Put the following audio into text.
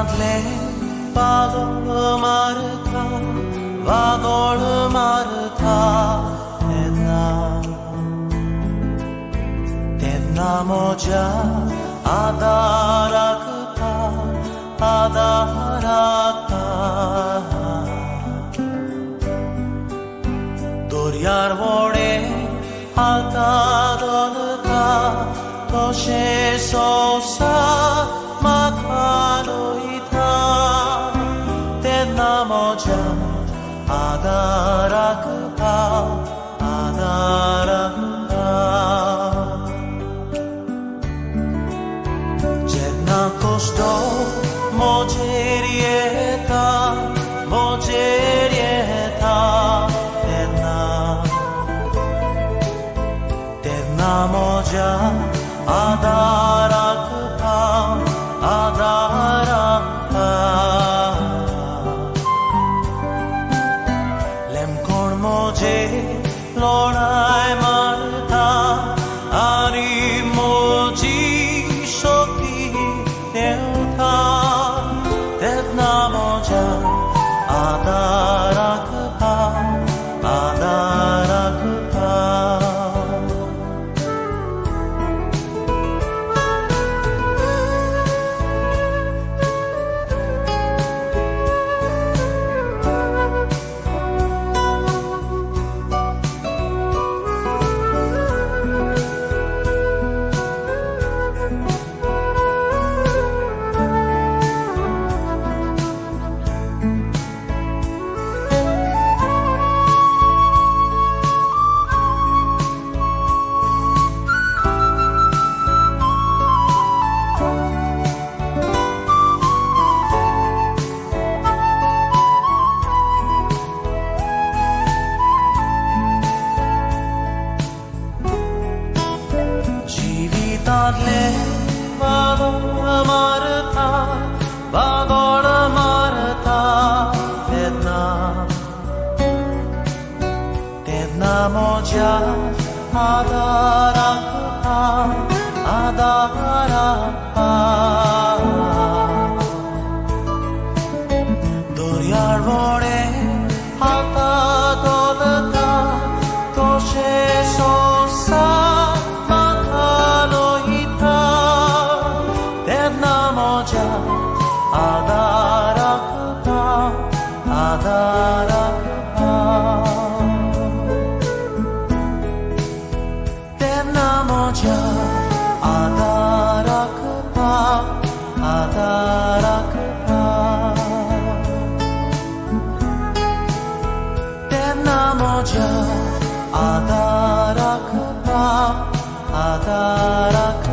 जिवितांतले वादळ मारता, वादळ मारता तेन्ना, तेन्ना म्हज्या आदाराक पाव, आदाराक पाव. दर्यार व्हडें हालता धोलता तशें संवसार म्हाका लयता, तेन्ना म्हज्या आदाराक पाव, आदाराक पाव. जेन्ना कश्टो म्हजेर येता, म्हजेर येता तेन्ना, तेन्ना म्हज्या आदाराक पाव, आदाराक पाव. लेमकोण म्हजे लढाय मारता आनी म्हजी शक्ती देंवता, तेन्ना म्हज्या आदाराक पाव, आदाराक पाव. जिवितांतले वादळ मारता, वादळ मारता तेन्ना, तेन्ना म्हज्या आदाराक पाव, आदाराक पाव. दर्यार व्हडें हालता धोलता तशें संवसार म्हाका लयता, तेन्ना म्हज्या आदाराक पाव, आदाराक पाव. तेन्ना म्हज्या आदाराक पाव, आदाराक पाव. तेन्ना म्हज्या आदाराक पाव, आदाराक